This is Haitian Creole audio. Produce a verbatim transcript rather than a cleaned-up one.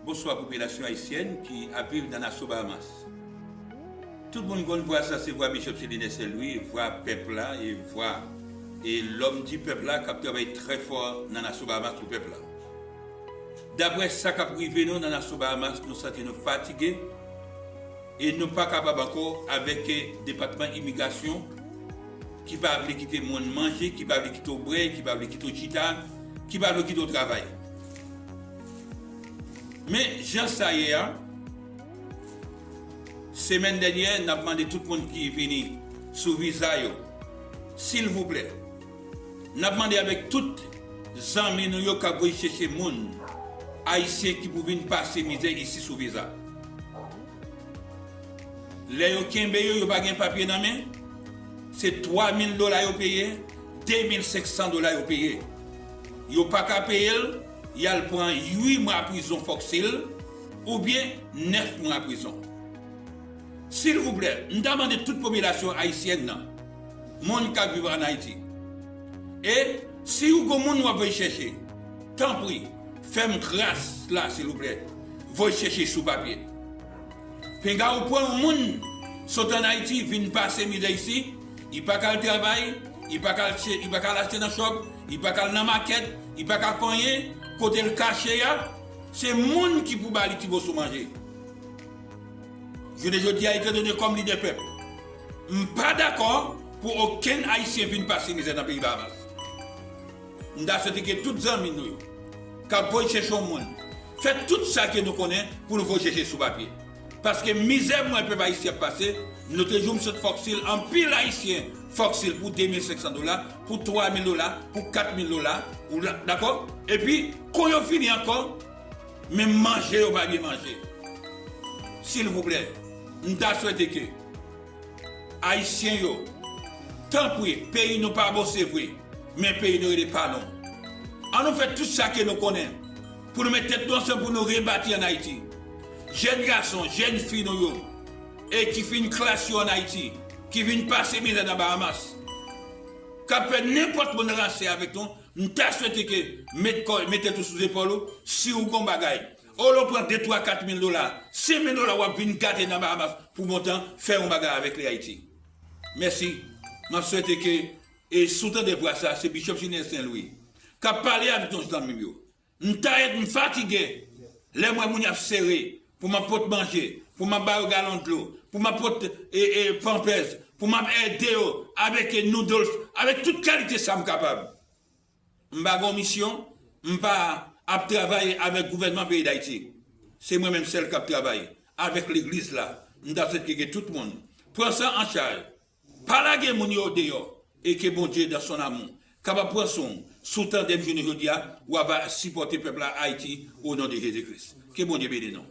Bonswa popilasyon ayisyèn ki ap viv nan Nassau Bahamas. Tout moun konn vwa sa se vwa Bishop Celine Saint Louis, vwa pèp la e vwa e lòm di pèp la k ap travay trè fò nan Nassau Bahamas pou pèp la. Daprè sa k ap rive nou nan Nassau Bahamas, nou santi nou fatige e nou pa kapab ankò avèk depatman imigrasyon ki pa vle kite moun manje, ki pa vle kite w bwè, ki pa vle kite w chita, ki pa vle kite w travay. Men jan sa ye a, semèn dènyè, n ap mande tout moun ki vini sou viza yo, silvouplè, n ap mande avèk tout zanmi nou yo k ap voye chèche moun ayisyen ki pou vin pase mizè isi sou viza. Lè yo kenbe yo, yo pa gen papye nan men, se twa mil dola yo peye, de mil senk san dola yo peye. Yo pa ka peye l, y al pran uit mwa prizon Fox Hill oubyen nèf mwa prizon. Silvouplè, m ta mande tout popilasyon ayisyèn nan, moun k ap viv ann Ayiti, e si w gon moun w ap voye chèche, tanpri, fè m gras la, silvouplè, voye chèche sou papye. Pinga ou pran yon moun sot ann Ayiti, vin pase mizè isi, li pa ka al travay, li pa ka al che-, li pa ka al achte nan chòp, li pa ka al nan makèt, li pa ka fè anyen, kote l kache a, se moun ki pou ba li ti moso manje. Jounen jodi a, etandone kòm lidè pèp, m pa dakò pou okenn Ayisyen vin pase mizè nan peyi Bahamas. M ta swete ke tout zanmi nou yo k ap voye chèche yon moun, fè tout sa ke nou konnen pou nou voye chèche sou papye. Paske mizè m wè pèp ayisyen ap pase, lòt jou m sot Fox Hill, anpil Ayisyen Fox Hill pou de mil senk san dola, pou twa mil dola, pou kat mil dola, ou la, dakò? Epi, kon yo fini ankò, menm manje yo pa gen manje. Silvouplè, m ta swete ke Ayisyen yo, tanpri, peyi nou pa bon, se vre, men peyi nou rele pa nou. Ann nou fè tout sa ke nou konnen pou nou met tèt nou ansanm pou nou rebati ann Ayiti. Jèn gason, jèn fi nou yo, e ki fin klas yo ann Ayiti, ki vin pase mizè nan Bahamas, k ap fè nenpòt moun ranse avèk nou, m ta swete ke met kò, met tèt ou sou zepòl ou, si ou gon bagay, olye w pran de, twa, kat mil dola, senk mil dola w ap vin gate nan Bahamas pou montan fè yon bagay avèk li Ayiti. Mèsi. M ap swete ke, e si w tande vwa sa, se Bishop Junior Saint Louis k ap pale avèk nou zanmi m yo. M tayèt, m fatige. Lè m wè moun y ap sere, pou m ap pot manje, pou m ap ba yo galon dlo, pou m ap pot, e, e, pampers, pou m ap ede yo avèk, e, noodles, avèk tout kalite sa m kapab. M pa gen misyon, m pa ap travay avèk gouvènman peyi Dayiti. Se mwen menm sèl k ap travay avèk legliz la. M ta swete ke tout moun pran sa an chaj. Pa lage moun yo deyò e ke Bondye, dans son amour, kapab pran swen w. Si w tande m jounen jodi a, w ava sipòte pèp la Ayiti, o non de Jezi Kris. Ke Bondye beni nou.